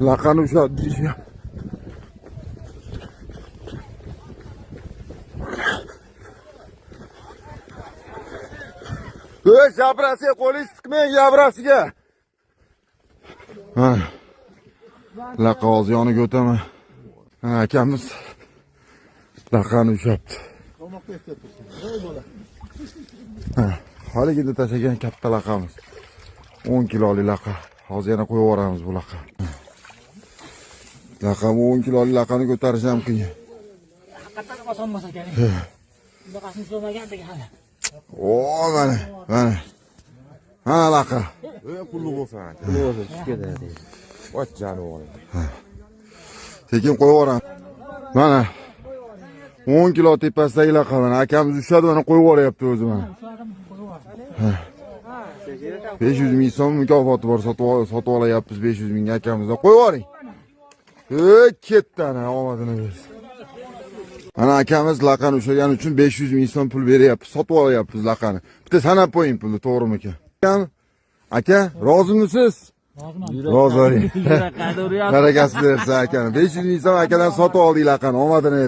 Laqani ushladi deyishyapti. Ey, jabrasiga qo'lingizni tiqmang, jabrasiga. Ha. Laqa hozir yoniga o'taman. Ha, akamiz laqani ushlabdi. Ha, haligida tashlagan katta laqamiz. 10 kiloli laqa. Hozir yana qo'yib yuboramiz bu laqa. Laqa bu 10 kiloli laqani ko'tarish ham qiyin. Haqiqatdan oson emas ekan. Bunaqasini ko'rmagandik hali. O, mana, mana. Ha, laqa. Pulli bo'lsa. Pulli bo'lsa tushib ketadi. Voy jonivor. Sekin qo'yib yuboramiz. Mana 10 kilo tepasidagi laqa mana akamiz ushladi, mana qo'yib yuboryapti o'zi mana. 500 ming so'm mukofoti bor, sotib olyapmiz 500 mingga akamizdan. Qo'yib yuboring. Ey, ketdi ana, omadini bersin. Mana akamiz laqani ushlagan uchun 500 ming so'm pul beryapti, sotib olyapmiz laqani. Bitta sanab qo'ying pulni, to'g'rimikan? Aka, rozimisiz? Roziman. Rozi bo'ling. Yurak qadr Barakasini bersin akani. 500 ming so'm akadan sotib oldik laqani, omadini.